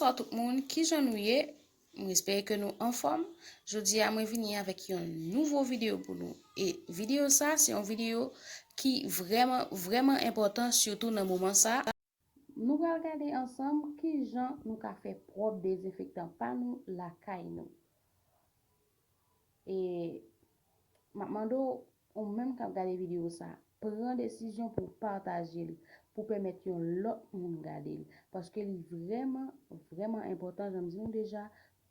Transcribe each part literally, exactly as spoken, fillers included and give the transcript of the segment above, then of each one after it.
Bonjour tout moun, kijan nou ye? Mwen espere ke nou anfòm. Jodi a, mwen vini avèk yon nouvo videyo pou nou. E videyo sa, se yon videyo ki vrèman, vrèman enpòtan, sitou nan moman sa. Nou pral gade ansanm kijan nou ka fè pwòp dezenfektan pa nou lakay nou. E m ap mande w, ou menm k ap gade videyo sa, pran desizyon pou w pataje l, pou pèmèt yon lòt moun gade l. Paske li vrèman, vrèman enpòtan, jan m di nou deja,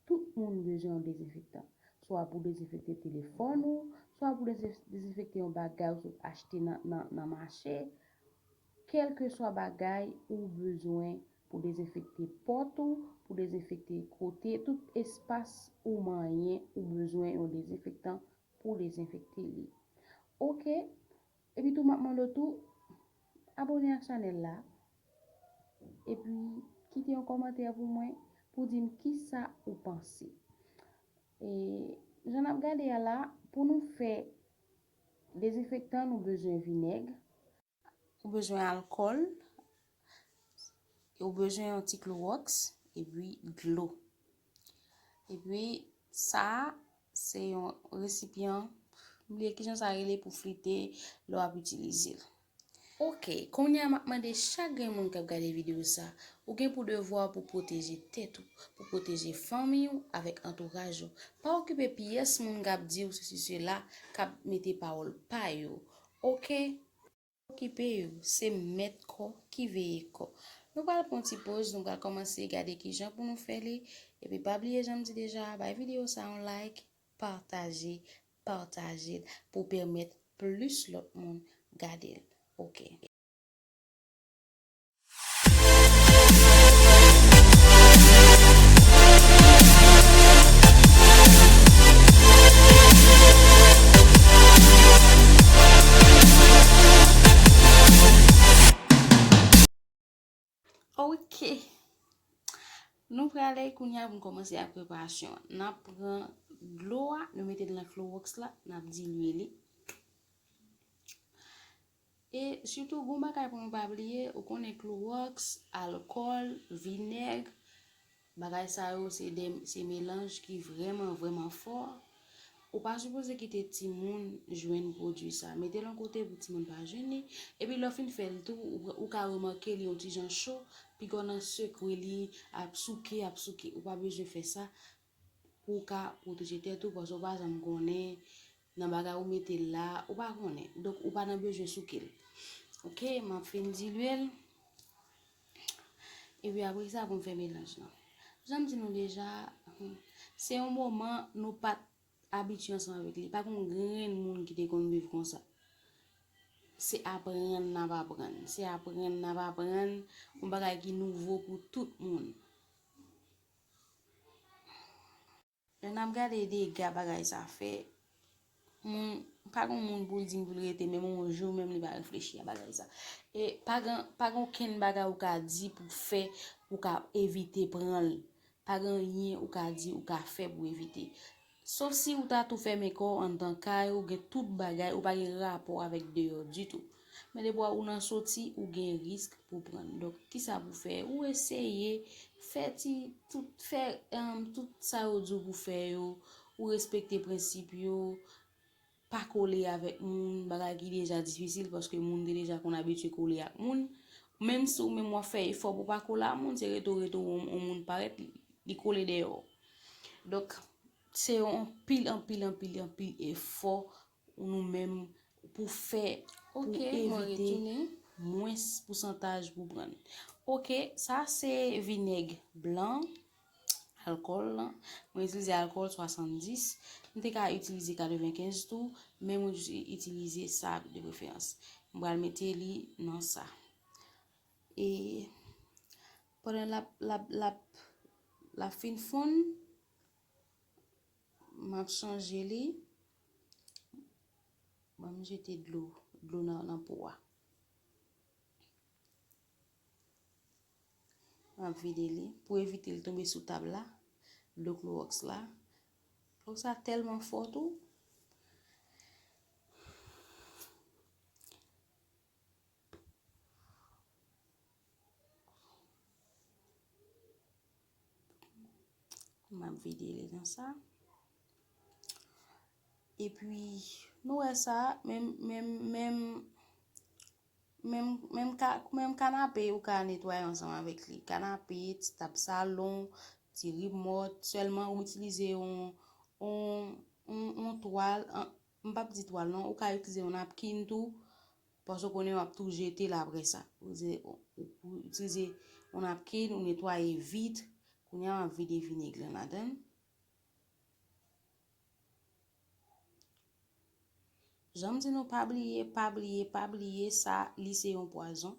tout moun bezwen yon dezenfektan. Swa pou dezenfekte telefòn ou, swa pou dezenf-, dezenfekte yon bagay ou sot achte nan, nan, nan mache. Kèlkeswa bagay ou bezwen pou dezenfekte pòt ou, pou dezenfekte kote, tout espas ou manyen, ou bezwen yon dezenfektan pou dezenfekte li. Oke, epi tou m ap mande w tou, abòne ak chanèl la, epi kite yon kòmantè pou mwen, pou di m kisa ou panse. E, jan n ap gade a la, pou nou fè dezenfektan, nou bezwen vinèg, ou bezwen alkòl, e ou bezwen yon ti klowòks, epi dlo. Epi, sa a, se yon resipyan, m bliye kijan sa rele pou flite lè w ap itilize l. Oke, kounye a m ap mande chak grenn moun k ap gade videyo sa, ou gen pou devwa pou pwoteje tèt ou, pou pwoteje fanmi w avèk antouraj ou. Pa okipe pyès moun k ap di w sesi sela, k ap mete pawòl pa yo. Oke? Okipe yo, se mèt kò ki veye kò. Nou pral pran ti poz, nou pral kòmanse gade kijan pou nou fè li. Epi pa bliye, jan m di deja, bay videyo sa yon like, pataje, pataje l pou pèmèt plis lòt moun gade l. Oke. Oke. Nou prale kounye a pou n kòmanse ak preparasyon an. N ap pran dlo a, nou mete l nan klowòks la, n ap dilye li. E sitou, gon bagay pou nou pa bliye, ou konnen klowòks, alkòl, vinèg, bagay sa yo se de, se melanj ki vrèman, vrèman fò. Ou pa sipoze kite timoun jwenn pwodui sa. Mete l yon kote pou timoun pa jwenn li. Epi lè w fin fè l tou, ou, ou ka remake li yon ti jan cho, piga w nan sekwe li, ap souke, ap souke. Ou pa bezwen fè sa pou w ka pwoteje tèt ou, paske w pa janm konnen nan bagay ou mete l la, ou pa konnen. Donk, ou pa nan bezwen souke l. Oke, m ap fin dilye l. Epi apre sa, pou m fè melanj lan. Jan m di nou deja, hmm, se yon moman nou pa t abitye ansanm avèk li. Pa gen yon grenn moun ki te konn viv konsa. Se aprann n ap aprann. Se aprann n ap aprann yon bagay ki nouvo pou tout moun. Lè n ap gade dega bagay sa fè, moun, pa gen moun pou l di m pou l rete, menm yon jou, menm li pa reflechi a bagay sa. E pa gen, pa gen okenn bagay ou ka di pou fè, pou ka evite pran l. Pa gen anyen ou ka di, ou ka fè pou evite. Sof si ou ta tou fèmen kò w anndan kay ou, gen tout bagay, ou pa gen rapò avèk deyò ditou. Men depi ou nan soti, ou gen risk pou pran l. Donk, kisa pou fè? Ou eseye fè ti, tout, fè, em, tout sa yo di w pou fè yo, ou respekte prensip yo, pa kole avèk moun, bagay ki deja difisil, paske moun te deja konn abitye kole ak moun. Menm si ou menm w ap fè efò pou w pa kole ak moun, se rete w rete w, yon, yon moun parèt, li, li kole dèyè w. Donk, se yon anpil, anpil, anpil, anpil efò nou menm pou fè, pou evite mwens pousantaj pou pran. Oke, sa se vinèg blan, alkòl lan. Mwen itilize alkòl swasanndis. M te ka itilize katrevenkenz tou, men mwen jis itilize sa de preferans. M pral mete li nan sa. E pandan l ap, l ap, l ap, l ap fin fonn, m ap chanje li. Ban m jete dlo, dlo nan, nan po a. M ap vide li pou evite l tonbe sou tab la. Dlo klowòks la. Klowòks la tèlman fò tou. Vide li nan sa. Epi, nou wè sa, menm, menm, menm, menm, menm ka, menm kanape ou ka netwaye ansanm avèk li. Kanape, ti tab salon, ti rimòt, sèlman ou itilize yon, yon, yon, yon twal, an, m p ap di twal non, ou ka itilize yon napkin tou, paske w konnen w ap tou jete l apre sa. Ou itilize, ou, ou itilize yon napkin, ou netwaye vit, kounye a w ap vide vinèg lan ladan l. Jan m di nou, pa bliye, pa bliye, pa bliye, sa, li se yon pwazon.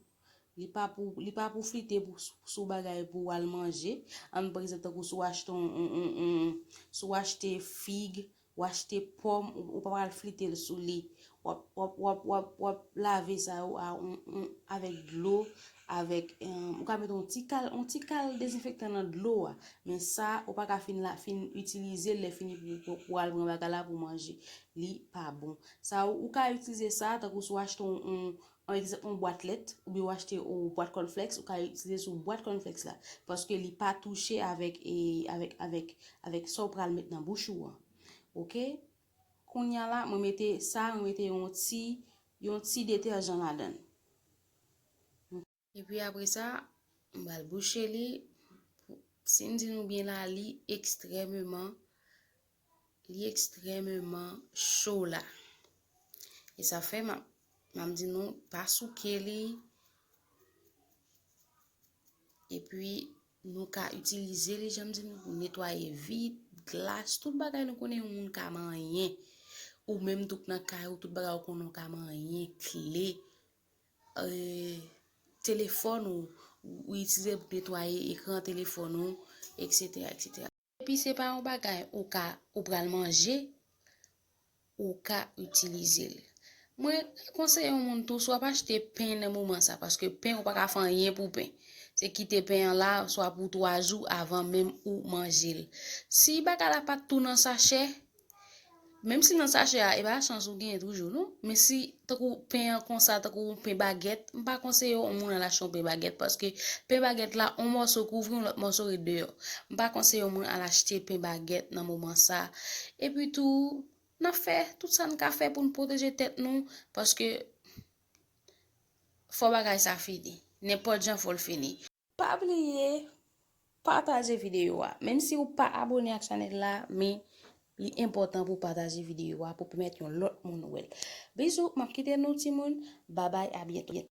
Li pa pou, li pa pou flite pou, sou bagay pou w al manje. An, pa egzanp, tankou si w achte yon, yon, yon, yon, si w achte fig, w achte pòm, ou, ou pa pral flite l sou li. W ap, w ap, w ap, w ap, w ap lave sa yo a, yon, yon, avèk dlo, avèk, em, ou ka mete yon ti kal, yon ti kal dezenfektan nan dlo a. Men sa, ou pa ka fin la, fin itilize l lè fini pou, pou, pou al pran bagay la pou manje. Li pa bon. Sa, ou, ou ka itilize sa, tankou si w achte yon, yon, an egzanp, yon bwat lèt, oubyen w achte yon bwat cornflakes, ou ka itilize sou bwat cornflakes la. Paske li pa touche avèk, e, avèk, avèk, avèk sa w pral met nan bouch ou an. Oke? Kounye a la, mwen mete sa, mwen mete yon ti, yon ti detèjan ladan l. Epi apre sa, m pral bouche li. Si m di nou byen la, li ekstrèmeman, li ekstrèmeman cho la. E sa fè m ap, m ap di nou, pa souke li. Epi, nou ka itilize li, jan m di nou, pou netwaye vit, glas, tout bagay nou konnen yon moun ka manyen. Ou menm tou k nan kay ou, tout bagay ou konnen w ka manyen, kle, e, telefòn ou, ou itilize l pou netwaye ekran telefòn ou, etsetera, etsetera. Epi se pa yon bagay ou ka, ou pral manje, ou ka itilize l. Mwen konseye yon moun tou, swa pa achte pen nan moman sa, paske pen ou pa ka fè anyen pou pen. Se kite pen an la, swa pou twa jou avan menm ou manje l. Si bagay la pa t tou nan sachè, menm si nan sachè a, e pa chans ou genyen toujou, non. Men si, tankou pen an konsa, tankou yon pen bagèt, m pa konseye yon moun al achte yon pen bagèt, paske pen bagèt la, yon mòso kouvri, yon lòt mòso ret deyò. M pa konseye yon moun al achte pen bagèt nan moman sa. Epi tou, n ap fè tout sa n ka fè pou n pwoteje tèt nou, paske fò bagay sa fini. Nenpòt jan fò l fini. Pa bliye pataje videyo a. Menm si ou pa abone ak chanèl la, men li enpòtan pou w pataje videyo a pou pèmèt yon lòt moun wè l. Bizou, m ap kite nou timoun. Babay, a byento.